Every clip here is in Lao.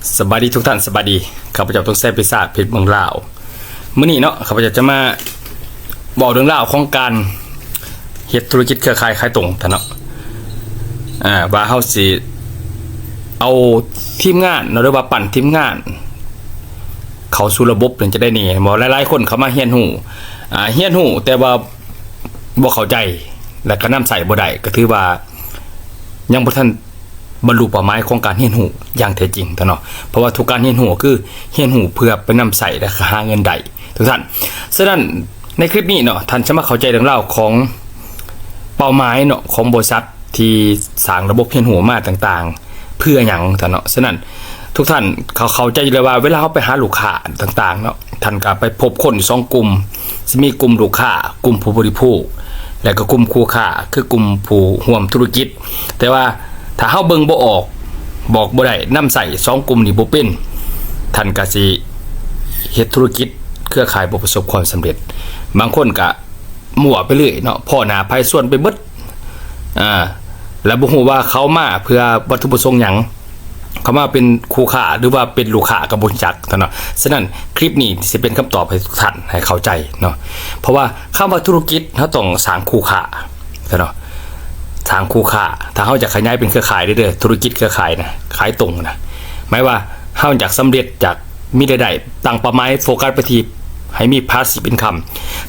ສະບາຍດີທຸກທ່ານ, ສະບາຍດີ. ຂ້າພະເຈົ້າ ທອງແສງ ພິສາດ ເພັດເມືອງລາວ. ມື້ນີ້ເນາະ ຂ້າພະເຈົ້າຈະມາເວົ້າເລື່ອງລາວຂອງການເຮັດທຸລະກິດເຄືອຂ່າຍຂາຍຕົງທ່ານເນາະ, ອ່າ ວ່າເຮົາຊິເອົາທີມງານເນາະ ຫຼືວ່າປັ້ນທີມງານເຂົ້າສູ່ລະບົບນັ້ນຈະໄດ້ແດ່ບໍ່. ຫຼາຍໆຄົນເຂົ້າມາຮຽນຮູ້ ອ່າ ຮຽນຮູ້ແຕ່ວ່າບໍ່ເຂົ້າໃຈ ແລະກໍນຳໃຊ້ບໍ່ໄດ້ ກໍຖືວ່າຍັງບໍ່ທັນ ບັນລຸເປົ້າໝາຍຂອງການຮຽນຮູ້ຢ່າງແທ້ຈິງເນາະ, ເພາະວ່າທຸກການຮຽນຮູ້ກໍຄືຮຽນຮູ້ເພື່ອໄປນຳໃຊ້ ແລະ ຫາເງິນໄດ້ທຸກທ່ານ. ສະນັ້ນໃນຄລິບນີ້ເນາະ ທ່ານຈະມາເຂົ້າໃຈເລື່ອງລາວຂອງເປົ້າໝາຍເນາະ ຂອງບໍລິສັດທີ່ສ້າງລະບົບຮຽນຮູ້ມາຕ່າງໆ ເພື່ອຫຍັງທ່ານເນາະ. ສະນັ້ນທຸກທ່ານເຂົ້າ ເຂົ້າໃຈຢູ່ແລ້ວວ່າ ເວລາເຮົາໄປຫາລູກຄ້າຕ່າງໆເນາະ ທ່ານກໍໄປພົບຄົນຢູ່ສອງກຸ່ມ, ຊິມີກຸ່ມລູກຄ້າ, ກຸ່ມຜູ້ບໍລິໂພກ ແລະກໍກຸ່ມຄູ່ຄ້າ ຄືກຸ່ມຜູ້ຮ່ວມທຸລະກິດ. ແຕ່ວ່າຖ້າເຮົາເບິ່ງບໍ່ອອກ ບອກບໍ່ໄດ້ ນຳໃຊ້ສອງກຸ່ມນີ້ບໍ່ເປັນ, ທ່ານກໍຊິເຮັດທຸລະກິດເຄືອຂ່າຍບໍ່ປະສົບຄວາມສຳເລັດ. ບາງຄົນກໍມົ້ວໄປເລື້ອຍເນາະ, ພໍ້ໜ້າໃຜຊວນໄປເບິດ ອ່າ ແລະບໍ່ຮູ້ວ່າເຂົາມາເພື່ອວັດຖຸປະສົງຫຍັງ, ເຂົາມາເປັນຄູ່ຄ້າ ຫຼືວ່າເປັນລູກຄ້າກໍບໍ່ຮູ້ຈັກທ່ານເນາະ. ສະນັ້ນຄລິບນີ້ຊິເປັນຄຳຕອບໃຫ້ທຸກທ່ານໃຫ້ເຂົ້າໃຈເນາະ, ເພາະວ່າຄຳວ່າທຸລະກິດ ເຮົາຕ້ອງສ້າງຄູ່ຄ້າທ່ານເນາະ, ສ້າງຄູ່ຄ້າ. ຖ້າເຮົາຈະຂະຫຍາຍເປັນເຄືອຂ່າຍເດີ້ ທຸລະກິດເຄືອຂ່າຍນະ ຂາຍຕົງນະ, ໝາຍວ່າເຮົາຢາກສຳເລັດ ຢາກ ມີລາຍໄດ້, ຕັ້ງເປົ້າໝາຍໂຟກັສໄປທີ່ໃຫ້ມີ passive income.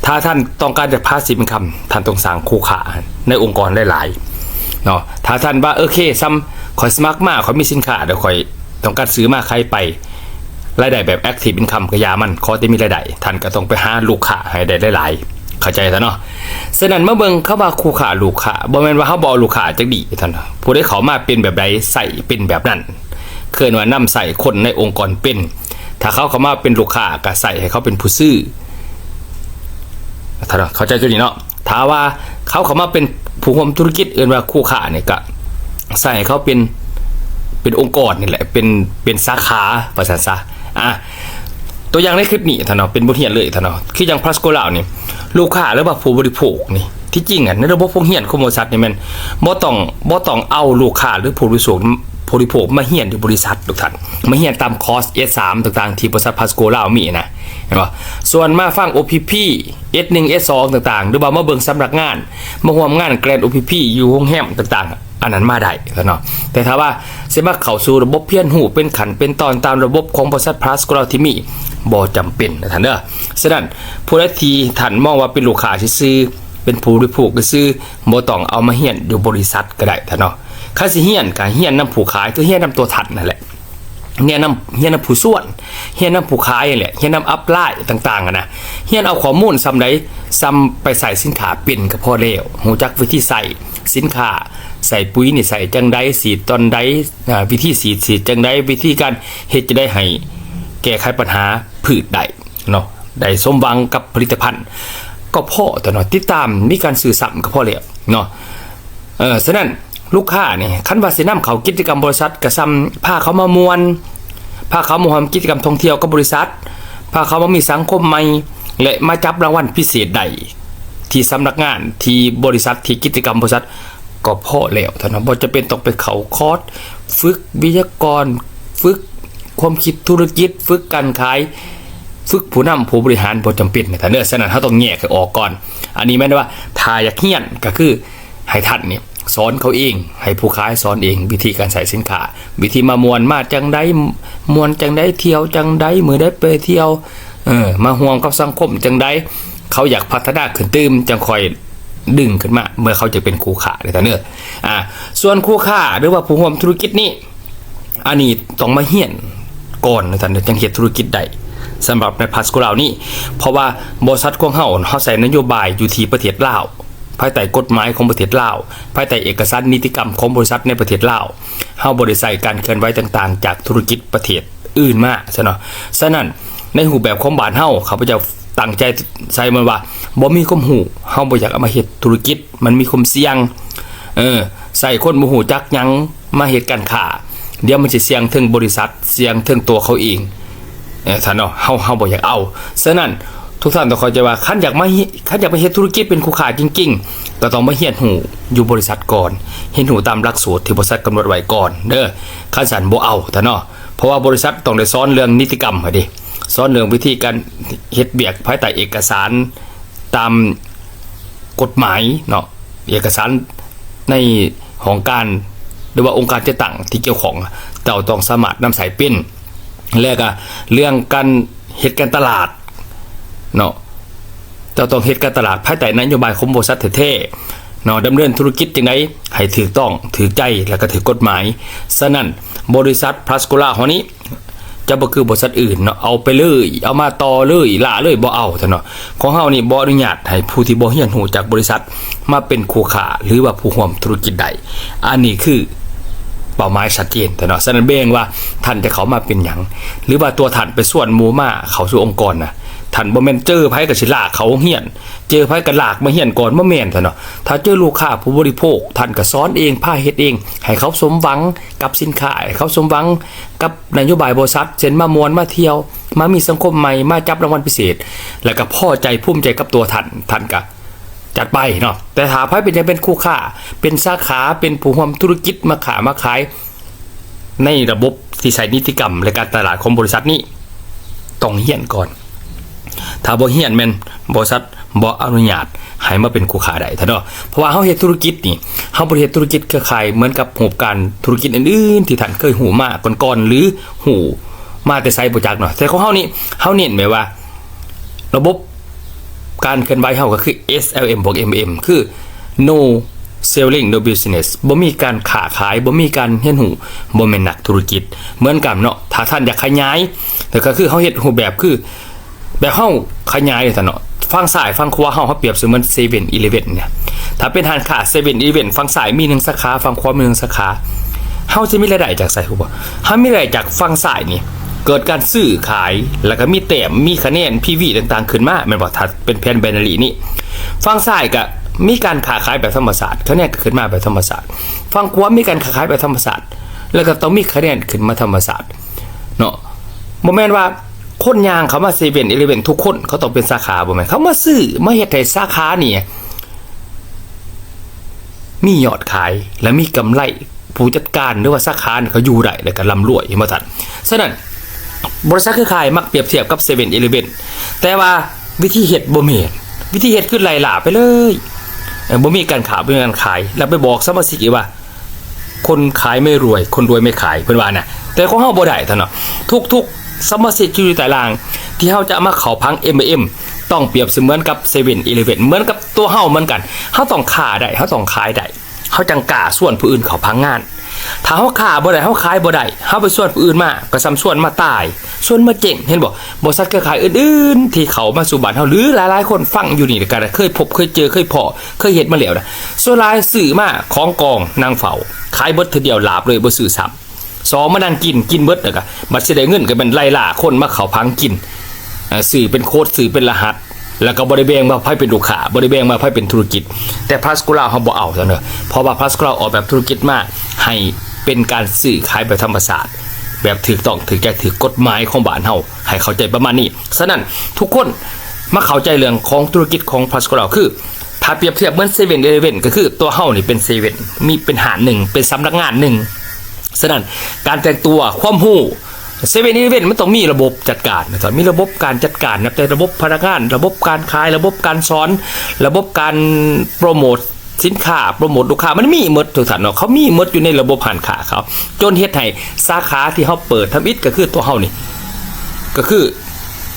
ຖ້າທ່ານຕ້ອງການຈະ passive income ທ່ານຕ້ອງສ້າງຄູ່ຄ້າໃນອົງກອນຫຼາຍໆເນາະ. ຖ້າທ່ານວ່າ ໂອເຄ ສ່ຳຂ້ອຍສະໝັກມາ ຂ້ອຍມີສິນຄ້າ ດຽວຂ້ອຍຕ້ອງການຊື້ມາຂາຍໄປ, ລາຍໄດ້ແບບ active income ກໍຢ່າມັນ, ຂໍແຕ່ມີລາຍໄດ້, ທ່ານກໍຕ້ອງໄປຫາລູກຄ້າໃຫ້ໄດ້ຫຼາຍໆ, ເຂົ້າໃຈຊະເນາະ. ສະນັ້ນມາເບິ່ງຄຳວ່າຄູ່ຄ້າ ລູກຄ້າ, ບໍ່ແມ່ນວ່າເຮົາບໍ່ເອົາລູກຄ້າຈັກດີ້ທ່ານ, ຜູ້ໃດເຂົ້າມາເປັນແບບໃດ ໃຊ້ເປັນແບບນັ້ນ. ເອີ້ນວ່ານຳໃຊ້ຄົນໃນອົງກອນເປັນ. ຖ້າເຂົາເຂົ້າມາເປັນລູກຄ້າ ກໍໃຊ້ໃຫ້ເຂົາເປັນຜູ້ຊື້. ທ່ານເຂົ້າໃຈຕົວນີ້ເນາະ. ຖ້າວ່າເຂົາເຂົ້າມາເປັນຜູ້ຮ່ວມທຸລະກິດ ເອີ້ນວ່າຄູ່ຄ້ານີ້ ກໍໃຊ້ໃຫ້ເຂົາເປັນ ເປັນອົງກອນນີ້ແຫຼະ, ເປັນ ເປັນສາຂາ ວ່າຊັ້ນຊະ. ອ່າ ຕົວຢ່າງໃນຄລິບນີ້ທ່ານເນາະ ເປັນບົດຮຽນເລີຍທ່ານເນາະ, ຄືຢ່າງ Prasco ລາວນີ້ ລູກຄ້າ ຫຼືວ່າຜູ້ບໍລິໂພກນີ້ ທີ່ຈິງອະ ໃນລະບົບໂຮງຮຽນຂອງບໍລິສັດນີ້ແມ່ນບໍ່ຕ້ອງ ບໍ່ຕ້ອງເອົາລູກຄ້າ ຫຼື ຜູ້ບໍລິໂພກ ຜູ້ບໍລິໂພກມາຮຽນຢູ່ບໍລິສັດດອກທ່ານ, ມາຮຽນຕາມຄອສ ເອສສາມ ຕ່າງໆ ທີ່ບໍລິສັດ Prasco ລາວມີນະ, ເຫັນບໍ່? ສ່ວນມາຟັງ ໂອ ພີ ພີ ເອສໜຶ່ງ ເອສສອງ ຕ່າງໆ ຫຼືວ່າມາເບິ່ງສຳນັກງານ ມາຮ່ວມງານ Grand ໂອ ພີ ພີ ຢູ່ໂຮງແຮມຕ່າງໆ ອັນນັ້ນມາໄດ້ເນາະ. ແຕ່ຖ້າວ່າຊິມາເຂົ້າສູ່ລະບົບຮຽນຮູ້ເປັນຂັ້ນເປັນຕອນຕາມລະບົບຂອງບໍລິສັດ Prasco ລາວທີ່ມີ ບໍ່ຈຳເປັນນະທ່ານເດີ. ສະນັ້ນຜູ້ໃດທີ່ທ່ານມອງວ່າເປັນລູກຄ້າຊື່ໆ ເປັນຜູ້ບໍລິໂພກຊື່ໆ ບໍ່ຕ້ອງເອົາມາຮຽນຢູ່ບໍລິສັດກໍໄດ້ທ່ານເນາະ. ຄັນຊິຮຽນກໍຮຽນນຳຜູ້ຂາຍ ຄືຮຽນນຳຕົວທ່ານນັ້ນແຫຼະ, ຮຽນນຳ ຮຽນນຳຜູ້ຊວນ ຮຽນນຳຜູ້ຂາຍຫັ້ນແຫຼະ, ຮຽນນຳອັບລາຍຕ່າງໆຫັ້ນນະ. ຮຽນເອົາຂໍ້ມູນສ່ຳໃດ ສ່ຳໄປໃຊ້ສິນຄ້າເປັນກໍພໍແລ້ວ, ຮູ້ຈັກວິທີໃຊ້ສິນຄ້າ, ໃສ່ປຸຍນີ້ໃສ່ຈັ່ງໃດ, ສີດຕອນໃດ, ອາ ວິທີສີດ ສີດຈັ່ງໃດ, ວິທີການເຮັດຈັ່ງໃດໃຫ້ແກ້ໄຂບັນຫາພືດໄດ້ເນາະ, ໄດ້ສົມຫວັງກັບຜະລິດຕະພັນກໍພໍຕົວະເນາະ, ຕິດຕາມ ມີການຊື້ຊ້ຳກໍພໍແລ້ວເນາະ. ເອີ ສະນັ້ນ ລູກຄ້ານີ້ ຄັນວ່າຊິນຳເຂົ້າກິດຈະກຳບໍລິສັດ ກໍສ່ຳພາເຂົາມາມ່ວນ, ພາເຂົາມາຮ່ວມກິດຈະກຳທ່ອງທ່ຽວກັບບໍລິສັດ, ພາເຂົາມາມີສັງຄົມໃໝ່ ແລະ ມາຈັບລາງວັນພິເສດໄດ້ທີ່ສຳນັກງານ, ທີ່ບໍລິສັດ, ທີ່ກິດຈະກຳບໍລິສັດ ກໍພໍແລ້ວທ່ານເນາະ. ບໍ່ຈຳເປັນຕ້ອງໄປເຂົ້າຄອດຝຶກວິທະຍາກອນ, ຝຶກຄວາມຄິດທຸລະກິດ, ຝຶກການຂາຍ, ຝຶກຜູ້ນຳຜູ້ບໍລິຫານ, ບໍ່ຈຳເປັນນະທ່ານເດີ. ສະນັ້ນ ເຮົາຕ້ອງແຍກໃຫ້ອອກກ່ອນ. ອັນນີ້ແມ່ນວ່າ ຖ້າຢາກຮຽນ ກໍຄື ໃຫ້ທ່ານນີ້ສອນເຂົາເອງ, ໃຫ້ຜູ້ຂາຍສອນເອງ ວິທີການໃຊ້ສິນຄ້າ, ວິທີມາມ່ວນມາຈັ່ງໃດ, ມ່ວນຈັ່ງໃດ, ທ່ຽວຈັ່ງໃດ, ມື້ໃດໄປທ່ຽວ, ເອີ ມາຮ່ວມກັບສັງຄົມຈັ່ງໃດ, ເຂົາຢາກພັດທະນາຂຶ້ນຕື່ມ ຈັ່ງຄ່ອຍດຶງຂຶ້ນມາ ເມື່ອເຂົາຈະເປັນຄູ່ຄ້າເດ້ທ່ານເດີ. ອ່າ ສ່ວນຄູ່ຄ້າ ຫຼືວ່າຜູ້ຮ່ວມທຸລະກິດນີ້ ອັນນີ້ຕ້ອງມາຮຽນກ່ອນນະທ່ານ ຈັ່ງເຮັດທຸລະກິດໄດ້ ສຳລັບໃນພາສໂກລາວນີ້. ເພາະວ່າບໍລິສັດຂອງເຮົາ ເຮົາໃຊ້ນະໂຍບາຍຢູ່ທີ່ປະເທດລາວ, ພາຍໃຕ້ກົດໝາຍຂອງປະເທດລາວ, ພາຍໃຕ້ເອກະສານນິຕິກຳຂອງບໍລິສັດໃນປະເທດລາວ. ເຮົາບໍ່ໄດ້ໃຊ້ການເຄື່ອນໄຫວຕ່າງໆຈາກທຸລະກິດປະເທດອື່ນມາຊະເນາະ. ສະນັ້ນ ໃນຮູບແບບຂອງບ້ານເຮົາ ຂ້າພະເຈົ້າຕັ້ງໃຈໃສ່ມັນວ່າ ບໍ່ມີຄວາມຮູ້ ເຮົາບໍ່ຢາກເອົາມາເຮັດທຸລະກິດ, ມັນມີຄວາມສ່ຽງ. ເອີ ໃສ່ຄົນບໍ່ຮູ້ຈັກຫຍັງມາເຮັດການຄ້າ ດຽວມັນຊິສ່ຽງເຖິງບໍລິສັດ, ສ່ຽງເຖິງຕົວເຂົາເອງ. ເອີ ທ່ານເນາະ, ເຮົາ ເຮົາບໍ່ຢາກເອົາ. ສະນັ້ນ ທຸກທ່ານຕ້ອງເຂົ້າໃຈວ່າ ຄັນຢາກມາ ຄັນຢາກມາເຮັດທຸລະກິດເປັນຄູ່ຄ້າຈິງໆ ກໍຕ້ອງມາຮຽນຮູ້ຢູ່ບໍລິສັດກ່ອນ, ຮຽນຮູ້ຕາມຫຼັກສູດທີ່ບໍລິສັດກຳນົດໄວ້ກ່ອນເດີ. ຄັນຊັ້ນບໍ່ເອົາທ່ານເນາະ, ເພ ພາະວ່າບໍລິສັດຕ້ອງໄດ້ສອນເລື່ອງນິຕິກຳຫັ້ນເດ້ ສອນເລື່ອງວິທີການເຮັດວຽກພາຍໃຕ້ເອກະສານຕາມກົດໝາຍເນາະ ເອກະສານໃນຫ້ອງການ ຫຼືວ່າອົງການຈັດຕັ້ງທີ່ກ່ຽວຂ້ອງ ເຈົ້າຕ້ອງສາມາດນຳໃຊ້ເປັນ ແລະກະເລື່ອງການເຮັດການຕະຫຼາດເນາະ ເຈົ້າຕ້ອງເຮັດການຕະຫຼາດພາຍໃຕ້ນະໂຍບາຍຂອງບໍລິສັດແທ້ໆເນາະ ດຳເນີນທຸລະກິດຈັ່ງໃດໃຫ້ຖືກຕ້ອງ ຖືກໃຈ ແລະກະຖືກກົດໝາຍ. ສະນັ້ນ ບໍລິສັດພລັສໂກລາເຮົານີ້ ຈະບໍ່ຄືບໍລິສັດອື່ນເນາະ ເອົາໄປເລີຍ ເອົາມາຕໍ່ເລີຍ ລ້າເລີຍ ບໍ່ເອົາຊັ້ນເນາະ. ຂອງເຮົານີ້ບໍ່ອະນຸຍາດໃຫ້ຜູ້ທີ່ບໍ່ຮຽນຮູ້ຈາກບໍລິສັດມາເປັນຄູ່ຄ້າ ຫຼືວ່າຜູ້ຮ່ວມທຸລະກິດໄດ້. ອັນນີ້ຄືເປົ້າໝາຍຊັດເຈນແທ້ເນາະ. ສະນັ້ນ ບໍ່ວ່າທ່ານຈະເຂົ້າມາເປັນຫຍັງ ຫຼືວ່າຕົວທ່ານໄປຊວນໝູ່ມາເຂົ້າສູ່ອົງກອນນະ ທ່ານບໍ່ແມ່ນເຈີໃຜກໍຊິລາກເຂົ້າໂຮງຮຽນ ເຈີໃຜກໍລາກມາຮຽນກ່ອນ ບໍ່ແມ່ນຊັ້ນເນາະ. ຖ້າເຈີລູກຄ້າຜູ້ບໍລິໂພກ ທ່ານກໍສອນເອງ ພາເຮັດເອງ ໃຫ້ເຂົາສົມຫວັງກັບສິນຄ້າ ໃຫ້ເຂົາສົມຫວັງກັບນະໂຍບາຍບໍລິສັດ ເຊັ່ນ ມາມ່ວນ ມາທ່ຽວ ມາມີສັງຄົມໃໝ່ ມາຈັບລາງວັນພິເສດ ແລ້ວກໍພໍໃຈພູມໃຈກັບຕົວທ່ານ ທ່ານກໍຈັດໄປເນາະ. ແຕ່ຖ້າໃຜເປັນຫຍັງເປັນຄູ່ຄ້າ ເປັນສາຂາ ເປັນຜູ້ຮ່ວມທຸລະກິດ ມາຄ້າມາຂາຍ ໃນລະບົບທີ່ໃຊ້ນິຕິກຳ ແລະ ການຕະຫຼາດຂອງບໍລິສັດນີ້ ຕ້ອງຮຽນກ່ອນ. ຖ້າບໍ່ຮຽນແມ່ນບໍລິສັດບໍ່ອະນຸຍາດໃຫ້ມາເປັນຄູ່ຄ້າໄດ້ເນາະ. ເພາະວ່າເຮົາເຮັດທຸລະກິດນີ້ ເຮົາບໍ່ໄດ້ເຮັດທຸລະກິດເຄືອຂ່າຍເໝືອນກັບຮູບການທຸລະກິດອື່ນໆ ທີ່ທ່ານເຄີຍຮູ້ມາກ່ອນໆ ຫຼື ຮູ້ມາແຕ່ໃສບໍ່ຈັກເນາະ. ແຕ່ຂອງເຮົານີ້ ເຮົາເນັ້ນແບບວ່າ ລະບົບການເຄື່ອນໄຫວເຮົາກໍຄື ເອສແອລເອັມ ບວກ ເອັມເອັມ ຄື No Selling No Business ບໍ່ມີການຄ້າຂາຍ ບໍ່ມີການຮຽນຮູ້ ບໍ່ແມ່ນນັກທຸລະກິດ. ເໝືອນກັນເນາະ ຖ້າທ່ານຢາກຂະຫຍາຍ ກໍຄືເຮົາເຮັດຮູບແບບຄື ແບບເຮົາຂະຫຍາຍຊັ້ນເນາະ ຝັ່ງຊ້າຍຝັ່ງຂວາເຮົາ ເຮົາປຽບສະເໝືອນເຊເວັນອີເລເວັນເນຍ. ຖ້າເປັນຮ້ານຄ້າເຊເວັນອີເລເວັນ ຝັ່ງຊ້າຍມີໜຶ່ງສາຂາ ຝັ່ງຂວາມີໜຶ່ງສາຂາ ເຮົາຊິມີລາຍໄດ້ຈາກໃສຮູ້ບໍ່? ເຮົາມີລາຍໄດ້ຈາກຝັ່ງຊ້າຍນີ້ ເກີດການຊື້ຂາຍ ແລ້ວກໍມີແຕ້ມ ມີຄະແນນ ພີວີ ຕ່າງໆ ຂຶ້ນມາ ແມ່ນບໍ່? ຖ້າເປັນແຜນໄບນາຣີນີ້ ຝັ່ງຊ້າຍກໍມີການຄ້າຂາຍແບບທຳມະຊາດ ຄະແນນກໍຂຶ້ນມາແບບທຳມະຊາດ, ຝັ່ງຂວາມີການຄ້າຂາຍແບບທຳມະຊາດ ແລ້ວກໍຕ້ອງມີຄະແນນຂຶ້ນມາທຳມະຊາດເນາະ. ບໍ່ແມ່ນວ່າຄົນຍ່າງເຂົ້າມາເຊເວັນອີເລເວັນທຸກຄົນ ເຂົາຕ້ອງເປັນສາຂາ ບໍ່ແມ່ນ. ເຂົາມາຊື້ ມາເຮັດໃຫ້ສາຂານີ້ ມີຍອດຂາຍ ແລະ ມີກຳໄລ, ຜູ້ຈັດການ ຫຼືວ່າສາຂານີ້ກໍຢູ່ໄດ້ ແລະ ກໍລ່ຳລວຍ ເຫັນບໍ່ທ່ານ? ສະນັ້ນ ບໍລິສັດເຄືອຂ່າຍມັກປຽບທຽບກັບເຊເວັນອີເລເວັນ ແຕ່ວ່າວິທີເຮັດບໍ່ແມ່ນ, ວິທີເຮັດຄືໄລ່ລ່າໄປເລີຍ ເອີ ບໍ່ມີການຄ້າ ບໍ່ມີການຂາຍ ແລ້ວໄປບອກສະມາຊິກອີກວ່າ ຄົນຂາຍໄມ່ລວຍ ຄົນລວຍໄມ່ຂາຍ ເພິ່ນວ່ານະ. ແຕ່ຂອງເຮົາບໍ່ໄດ້ທ່ານເນາະ, ທຸກໆສະມາຊິກທີ່ຢູ່ໃຕ້ລ່າງ ທີ່ເຮົາຈະເອົາມາເຂົ້າຜັງເອັມເອັມ ຕ້ອງປຽບສະເໝືອນກັບເຊເວັນອີເລເວັນ ເໝືອນກັບຕົວເຮົາເໝືອນກັນ. ເຮົາຕ້ອງຄ້າໄດ້ ເຮົາຕ້ອງຂາຍໄດ້ ເຮົາຈັ່ງກ້າຊວນຜູ້ອື່ນເຂົ້າພັງງານ. ຖ້າເຮົາຄ້າບໍ່ໄດ້ ເຮົາຂາຍບໍ່ໄດ້ ເຮົາໄປຊວນຜູ້ອື່ນມາ ກໍສ່ຳຊວນມາຕາຍ ຊວນມາເຈັງ ເຫັນບໍ່? ບໍລິສັດເຄືອຂ່າຍອື່ນໆທີ່ເຂົ້າມາສູ່ບ້ານເຮົາ ຫຼືຫຼາຍໆຄົນຟັງຢູ່ນີ້ກໍໄດ້ ເຄີຍພົບ ເຄີຍເຈີ ເຄີຍພໍ້ ເຄີຍເຮັດມາແລ້ວນະ. ສ່ວນຫຼາຍຊື້ມາຂອງກອງນັ່ງເຝົ້າ ຂາຍເບິດເທື່ອດຽວ ລາບເລີຍ ບໍ່ຊື້ຊ້ຳ. ສອງ ມານັ່ງກິນ ກິນເບິດ ແລ້ວກໍບັດຊິໄດ້ເງິນ ກໍແມ່ນໄລ່ລ່າຄົນມາເຂົ້າຜັງກິນ ເອີ ຊື້ເປັນໂຄດ ຊື້ເປັນລະຫັດ ແລ້ວກໍບໍ່ໄດ້ແບ່ງວ່າໃຜເປັນລູກຄ້າ ບໍ່ໄດ້ແບ່ງວ່າໃຜເປັນທຸລະກິດ. ແຕ່ພລັສໂກລາເຮົາບໍ່ເອົາຊັ້ນເດີ ເພາະວ່າພລັສໂກລາອອກແບບທຸລະກິດມາໃຫ້ເປັນການຊື້ຂາຍແບບທຳມະຊາດ ແບບຖືກຕ້ອງ ຖືກໃຈ ຖືກກົດໝາຍຂອງບ້ານເຮົາ ໃຫ້ເຂົ້າໃຈປະມານນີ້. ສະນັ້ນ ທຸກຄົນມາເຂົ້າໃຈເລື່ອງຂອງທຸລະກິດຂອງພລັສໂກລາ ຄື ຖ້າປຽບທຽບເໝືອນເຊເວັນອີເລເວັນ ກໍຄືຕົວເຮົານີ້ເປັນເຊເວັນ ມີເປັນຮ້ານໜຶ່ງ ເປັນສຳນັກງານໜຶ່ງ. ສະນັ້ນ ການແຕ່ງຕົວ ຄວາມຮູ້ ເຊເວັນອີເລເວັນມັນຕ້ອງມີລະບົບຈັດການນະ ຕ້ອງມີລະບົບການຈັດການ ນັບແຕ່ລະບົບພະນັກງານ ລະບົບການຂາຍ ລະບົບການສອນ ລະບົບການໂປຣໂມດສິນຄ້າ ໂປຣໂມດລູກຄ້າ ມັນມີໝົດທຸກທ່ານເນາະ. ເຂົາມີໝົດຢູ່ໃນລະບົບຮ້ານຄ້າເຂົາ ຈົນເຮັດໃຫ້ສາຂາທີ່ເຮົາເປີດທຳອິດ ກໍຄືຕົວເຮົານີ້ ກໍຄື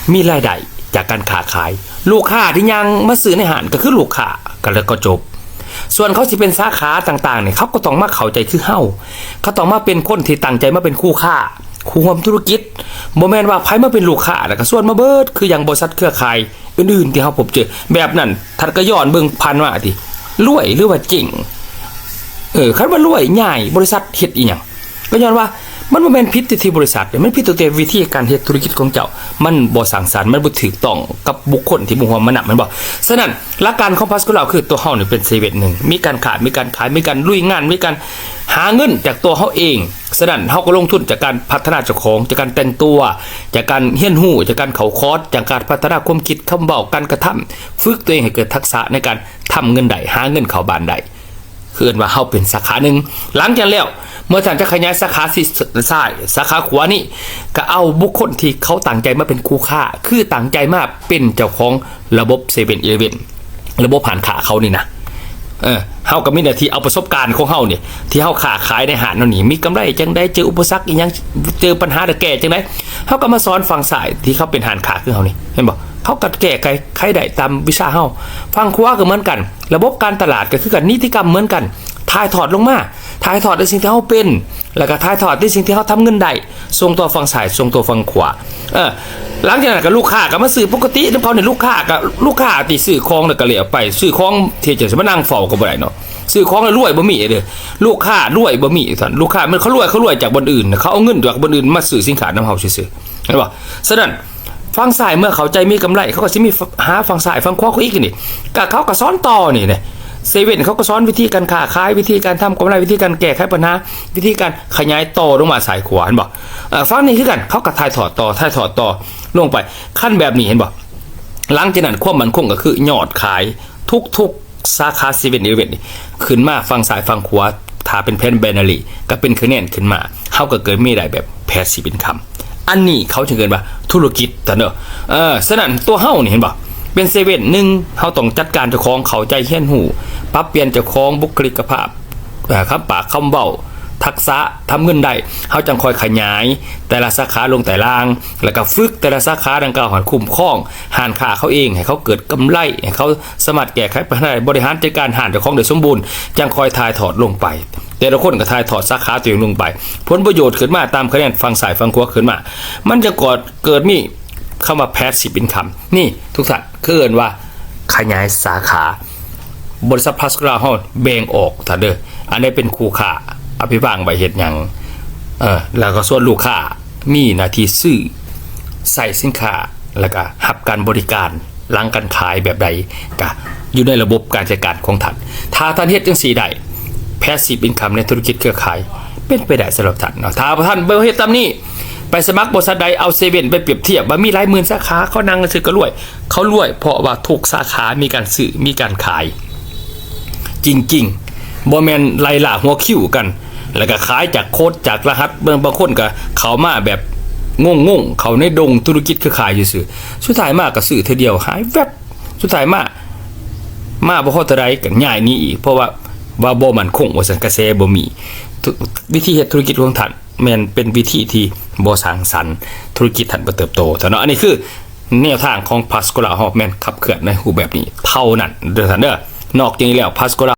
ມີລາຍໄດ້ຈາກການຄ້າຂາຍ. ລູກຄ້າທີ່ຍ່າງມາຊື້ໃນຮ້ານກໍຄືລູກຄ້າ ກໍແລ້ວກໍຈົບ. ສ່ວນເຂົາຊິເປັນສາຂາຕ່າງໆນີ້ ເຂົາກໍຕ້ອງມາເຂົ້າໃຈຄືເຮົາ ເຂົາຕ້ອງມາເປັນຄົນທີ່ຕັ້ງໃຈມາເປັນຄູ່ຄ້າ ຄູ່ຮ່ວມທຸລະກິດ. ບໍ່ແມ່ນວ່າໃຜມາເປັນລູກຄ້າແລ້ວກໍຊວນມາເບິດ ຄືຢ່າງບໍລິສັດເຄືອຂ່າຍອື່ນໆທີ່ເຮົາພົບເຈີ ແບບນັ້ນ ທ່ານກໍຍ້ອນເບິ່ງຜ່ານມາຕິ ລວຍ ຫຼືວ່າເຈັງ? ເອີ ຄັນວ່າລວຍ ຍ້າຍ ບໍລິສັດເຮັດອີ່ຫຍັງ? ກໍຍ້ອນວ່າມັນບໍ່ແມ່ນຜິດຢູ່ທີ່ບໍລິສັດເດ້ ມັນຜິດຕັ້ງແຕ່ວິທີການເຮັດທຸລະກິດຂອງເຈົ້າ ມັນບໍ່ສ້າງສັນ ມັນບໍ່ຖືກຕ້ອງກັບບຸກຄົນທີ່ບໍ່ຮ່ວມມານຳ ແມ່ນບໍ່? ສະນັ້ນ ຫຼັກການຂອງພລັສໂກລາ ຄືຕົວເຮົານີ້ເປັນເຊເວັນໜຶ່ງ ມີການຄ້າ ມີການຂາຍ ມີການລຸຍງານ ມີການຫາເງິນຈາກຕົວເຮົາເອງ. ສະນັ້ນ ເຮົາກໍລົງທຶນຈາກການພັດທະນາເຈົ້າຂອງ ຈາກການແຕ່ງຕົວ ຈາກການຮຽນຮູ້ ຈາກການເຂົ້າຄອດ ຈາກການພັດທະນາຄວາມຄິດ ຄຳເວົ້າ ການກະທຳ ຝຶກຕົວເອງໃຫ້ເກີດທັກສະໃນການທຳເງິນໄດ້ ຫາເງິນເຂົ້າບ້ານໄດ້. ຄືເອີ້ນວ່າເຮົາເປັນສາຂາໜຶ່ງ. ຫຼັງຈາກນັ້ນແລ້ວ ເມື່ອທ່ານຈະຂະຫຍາຍສາຂາທີ່ຊ້າຍ ສາຂາຂວານີ້ ກໍເອົາບຸກຄົນທີ່ເຂົາຕັ້ງໃຈມາເປັນຄູ່ຄ້າ ຄືຕັ້ງໃຈມາເປັນເຈົ້າຂອງລະບົບເຊເວັນອີເລເວັນ ລະບົບຮ້ານຄ້າເຂົານີ້ນະ. ເອີ ເຮົາກໍມີໜ້າທີ່ເອົາປະສົບການຂອງເຮົານີ້ ທີ່ເຮົາຄ້າຂາຍໃນຮ້ານເຮົານີ້ ມີກຳໄລຈັ່ງໃດ ເຈີອຸປະສັກອີ່ຫຍັງ ເຈີບັນຫາແລ້ວແກ້ຈັ່ງໃດ ເຮົາກໍມາສອນຝັ່ງຊ້າຍທີ່ເຂົາເປັນຮ້ານຄ້າຄືເຮົານີ້ ເຫັນບໍ່? ເຂົາກໍແກ້ໄຂໄດ້ຕາມວິຊາເຮົາ. ຝັ່ງຂວາກໍເໝືອນກັນ ລະບົບການຕະຫຼາດກໍຄືກັນ ນິຕິກຳເໝືອນກັນ ຖ່າຍທອດລົງມາ ຖ່າຍທອດໃນສິ່ງທີ່ເຮົາເປັນ ແລ້ວກໍຖ່າຍທອດໃນສິ່ງທີ່ເຮົາທຳເງິນໄດ້ ສົ່ງຕໍ່ຝັ່ງຊ້າຍ ສົ່ງຕໍ່ຝັ່ງຂວາ. ເອີ ຫຼັງຈາກນັ້ນກໍລູກຄ້າກໍມາຊື້ປົກກະຕິນຳເຂົານີ້. ລູກຄ້າກໍ ລູກຄ້າທີ່ຊື້ຂອງແລ້ວກໍແລ້ວໄປ ຊື້ຂອງທີ່ຈະມານັ່ງເຝົ້າກໍບໍ່ໄດ້ເນາະ. ຊື້ຂອງແລ້ວລວຍບໍ່ມີເດີ ລູກຄ້າລວຍບໍ່ມີທ່ານ. ລູກຄ້າແມ່ນເຂົາລວຍ ເຂົາລວຍຈາກບ່ອນອື່ນ ເຂົາເອົາເງິນຈາກບ່ອນອື່ນມາຊື້ສິນຄ້ານຳເຮົາຊື່ໆ ເຫັນບໍ່? ສະນັ້ນ ຝັ່ງຊ້າຍເມື່ອເຂົ້າໃຈມີກຳໄລ ເຂົາກໍຊິມີຫາຝັ່ງຊ້າຍຝັ່ງຂວາເຂົາອີກນີ້ ກໍເຂົາກໍສອນຕໍ່ນີ້ເດ້. ເຊເວັນເຂົາກໍສອນວິທີການຄ້າຂາຍ ວິທີການທຳກຳໄລ ວິທີການແກ້ໄຂບັນຫາ ວິທີການຂະຫຍາຍຕໍ່ລົງມາຊ້າຍຂວາ ເຫັນບໍ່? ເອີ ຝັ່ງນີ້ຄືກັນ ເຂົາກໍຖ່າຍທອດຕໍ່ ຖ່າຍທອດຕໍ່ລົງໄປ. ຄັນແບບນີ້ ເຫັນບໍ່? ຫຼັງຈາກນັ້ນຄວາມໝັ້ນຄົງກໍຄືຍອດຂາຍທຸກໆ ສາຂາເຊເວັນອີເລເວັນນີ້ ຂຶ້ນມາຝັ່ງຊ້າຍຝັ່ງຂວາ ຖ້າເປັນແຜນໄບນາຣີ ກໍເປັນຄະແນນຂຶ້ນມາ ເຮົາກໍເກີດມີໄດ້ແບບ passive income. ອັນນີ້ເຂົາຈຶ່ງເອີ້ນວ່າທຸລະກິດ ທ່ານເດີ. ເອີ ສະນັ້ນຕົວເຮົານີ້ ເຫັນບໍ່? ເປັນເຊເວັນ ໜຶ່ງ ເຮົາຕ້ອງຈັດການເຈົ້າຂອງ ເຂົ້າໃຈ ຮຽນຮູ້ ປັບປ່ຽນເຈົ້າຂອງ ບຸກຄະລິກກະພາບ ເອີ ຄຳປາກຄຳເວົ້າ ທັກສະທຳເງິນໄດ້ ເຮົາຈັ່ງຄ່ອຍຂະຫຍາຍແຕ່ລະສາຂາລົງໃຕ້ລ່າງ ແລ້ວກໍຝຶກແຕ່ລະສາຂາດັ່ງກ່າວຫັ້ນ ຄຸ້ມຄອງຮ້ານຄ້າເຂົາເອງ ໃຫ້ເຂົາເກີດກຳໄລ ໃຫ້ເຂົາສາມາດແກ້ໄຂບັນຫາໄດ້ ບໍລິຫານຈັດການຮ້ານເຈົ້າຂອງໄດ້ສົມບູນ ຈັ່ງຄ່ອຍຖ່າຍທອດລົງໄປ. ແຕ່ລະຄົນກໍຖ່າຍທອດສາຂາຕົວເອງລົງໄປ ຜົນປະໂຫຍດຂຶ້ນມາຕາມຄະແນນ໌ຝັ່ງຊ້າຍຝັ່ງຂວາຂຶ້ນມາ ມັນຈະກອດ ເກີດມີຄຳວ່າ passive income ນີ້ ທຸກທ່ານ ຄືເອີ້ນວ່າຂະຫຍາຍສາຂາ. ບໍລິສັດ Pascola ເຮົາແບ່ງອອກ ທ່ານເດີ ອັນໃດເປັນຄູ່ຄ້າ ເອົາໄປວາງໄວ້ເຮັດຫຍັງ ເອີ ແລ້ວກໍສ່ວນລູກຄ້າມີໜ້າທີ່ຊື້ ໃຊ້ສິນຄ້າ ແລ້ວກໍຮັບການບໍລິການຫຼັງການຂາຍແບບໃດ ກໍຢູ່ໃນລະບົບການຈັດການຂອງທ່ານ. ຖ້າທ່ານເຮັດຈັ່ງຊີ້ໄດ້ passive income ໃນທຸລະກິດເຄືອຂ່າຍເປັນໄປໄດ້ສຳລັບທ່ານເນາະ. ຖ້າທ່ານບໍ່ເຮັດຕາມນີ້ ໄປສະໝັກບໍລິສັດໃດ ເອົາເຊເວັນໄປປຽບທຽບວ່າມີຫຼາຍໝື່ນສາຂາ ເຂົານັ່ງຊື້ກໍລວຍ. ເຂົາລວຍເພາະວ່າທຸກສາຂາມີການຊື້ ມີການຂາຍ ຈິງໆ ບໍ່ແມ່ນໄລ່ລ່າຫົວຄິວກັນ ແລ້ວກໍຂາຍຈາກໂຄດ ຈາກລະຫັດ. ບາງ ບາງຄົນກໍເຂົ້າມາແບບງົງໆ ເຂົ້າໃນດົງທຸລະກິດເຄືອຂ່າຍຊື່ໆ ສຸດທ້າຍມາກໍຊື້ເທື່ອດຽວຫາຍແວັບ ສຸດທ້າຍມາ ມາບໍ່ພໍເທົ່າໃດກໍຍ້າຍໜີອີກ ເພາະວ່າ ວ່າບໍ່ໝັ້ນຄົງວ່າຊັ້ນ ກະແສບໍ່ມີ. ທຸ ວິທີເຮັດທຸລະກິດຂອງທ່ານ ແມ່ນເປັນວິທີທີ່ບໍ່ສ້າງສັນ ທຸລະກິດທ່ານບໍ່ເຕີບໂຕເນາະ. ອັນນີ້ຄືແນວທາງຂອງ Pascola ເຮົາແມ່ນຂັບເຄື່ອນໃນຮູບແບບນີ້ເທົ່ານັ້ນເດີທ່ານເດີ. ນອກຈາກນີ້ແລ້ວ Pascola